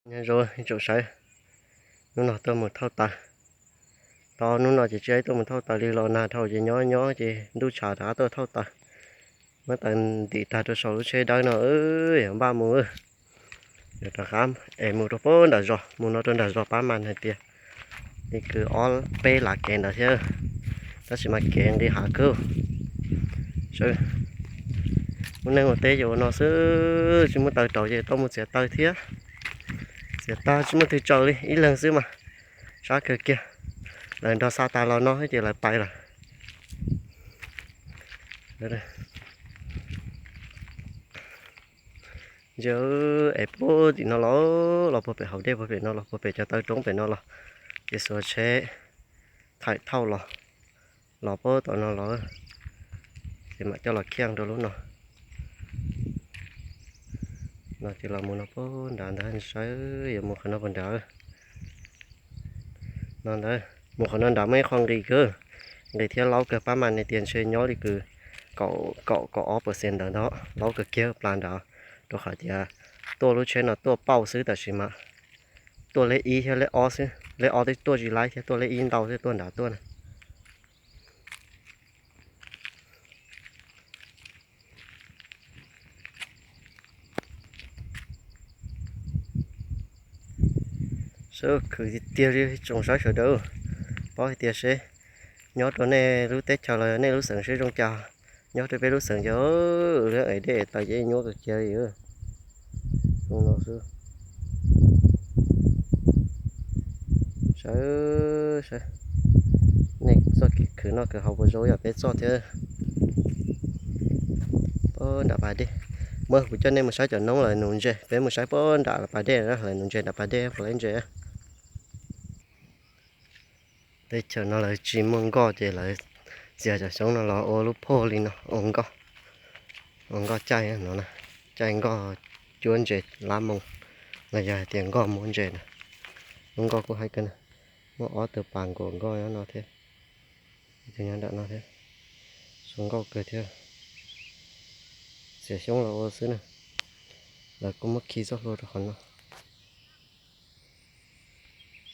Nyob zoo ib tsoom saib, hnub no tuaj mus thauj taws. Tau hnub no ces tsis tuaj mus thauj taws li los nag dhau ces nyob nyob ces ntuj tshav rov qab tuaj thauj taws. Muab taws ntim tag rau saum lub tsheb dawb no, npaj mus. Yuav rov qab es mus rau pem nram zos, mus no rau nram zos pab mas hais tias li kwv ob peb lav kev ntawd thiab, tab sis mas kev nqis hav kawg. Lub neej ua teb ces ua no xwb, tsis muaj taws rauv ces tau mus txiav taws thiab. Txiav tag tsis muaj twg tsaws li, ib leeg xwb mas sab kawg kiag. Lawv nrog xa tas los no ces lawv pais lawm. Ntsia, es puag tim no los, los puag pem hauv dej puag pem no los, puag pem cov taw roob pem no los, ces xuas tsheb thaim thauj los, los puag tom no los, ces mam coj los khiaj rau lub no. No ces los mus no puag nrad ntawd, saib yuav mus qhov no puag nrad. No ntawd, mus qhov no nrad muaj ib qho nqis kawg, nqis thiab laub kawg, pab mas hais tias ntshe nyob li kwv kaum, kaum, kaum ob percent ntawd ntag, laub kawg kiag plas nrad, rau qhov tias tuaj lub tsheb no tuaj pauj xwb, tab sis mas tuaj lej ib thiab lej ob xwb, lej ob twb tuaj tsis laib thiab, tuaj lej ib ntau thiab tuaj nrad tuaj na. Sab khwv tiag tiag li tsoom saib sawv daws, paub hais tias seb nyob rau nej lub teb chaws los nej lub xeev seb zoo cas. Nyob rau peb lub xeev ces lub ev dej ev taws ces nyuaj kawg kiag li. Zoo no xwb. Saib, saib, nej txoj kev khwv noj khwv haus puas zoo yam peb txoj thiab. Puag nram pas dej, muab kuv coj nej mus saib cov noob lawv nuv ntses, peb mus saib puag nram pas dej na, lawv nuv ntses nram pas dej puas laib ntses. Teb chaws no lawv tsis muaj nkoj ces lawv txiav cov xyoob no los ua lub phoj li no ua nkoj, ua nkoj caij no na, caij nkoj cuab ntses lab moo, los yog hais tias nkoj muab ntses na. Lub nkoj kuj haib kawg na, muaj ob tug pas nkuam nkoj nyob no thiab, ib tug nyob nram no thiab. Zoo nkauj kawg thiab. Txiav xyoob los ua xwb na. Lawv kuj muab khi txoj hlua rau qhov no,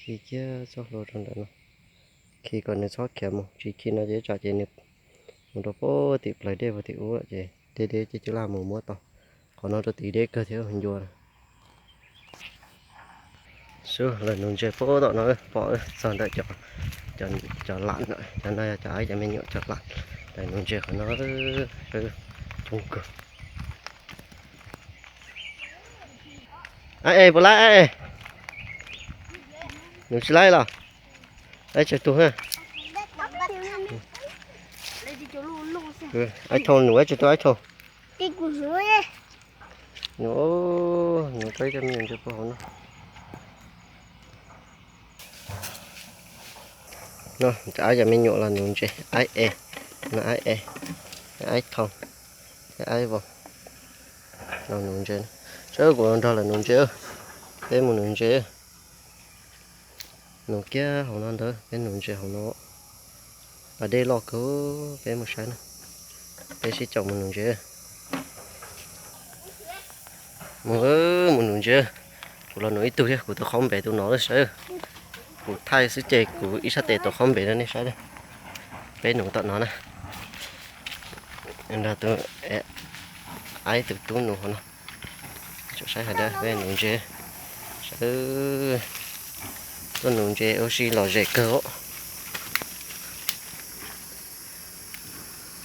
khi kiag txoj hlua rau ntawm no, khi kom nws txhob khiav mus, tsis khi no ces tsam ces nws mus rau puag tim plawv dej puag tim ub ces deb deb ces coj laj mus muab tau. Qhov no rau tid deb kawg thiab ncua. Sub, lawv nuv ntses puag tom no, pom txog ntawm cov lam, cov no yog cov, cov me nyuam cov lam, lawv nuv ntses qhov no coob kawg. Ab es puas laib ab es? Nuv tsis laib los? Aib tsawg tug na? Aib thoo nuv, aib tsawg tug aib thoo? Nuv, nuv tau ib co me nyuam ntses puag hauv no. No, cov aib cov me nyuam los nuv ntses, aib es, no aib es, aib thoo, aib vaus, los nuv ntses. Saib kuv nrog lawv nuv ntses, peb mus nuv ntses. Nuv kiag hauv no ntawd, peb nuv ntses hauv no. Pas dej loj kawg, peb mus saib na. Peb sib caum mus nuv ntses. Mus, mus nuv ntses. Kuv los nuv ib tug thiab, kuv tus qhaub npem tus no lawm saib. Kuv thaij xwb ces kuv ib sab tes tus qhaub npem no nej saib. Peb nuv tom no na. Nrog tus aib tus tub nuv hauv no. Tsom saib hais dab peb nuv ntses. Saib, tuaj nuv ntses ua si lom zem kawg os.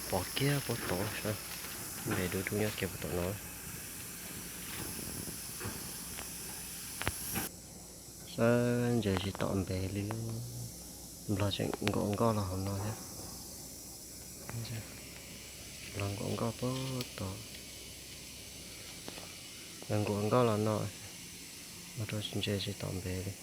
Pom kiag puag tod, npem dub dub nyob kiag puag tom no. Saib ntses tsis tom npe li. Nplog tseem nkaum nkoj los hauv no thiab. Nplog nkaum nkoj puag tod. Nkaum nkoj los no, ua rau ntses tsis tom npe li.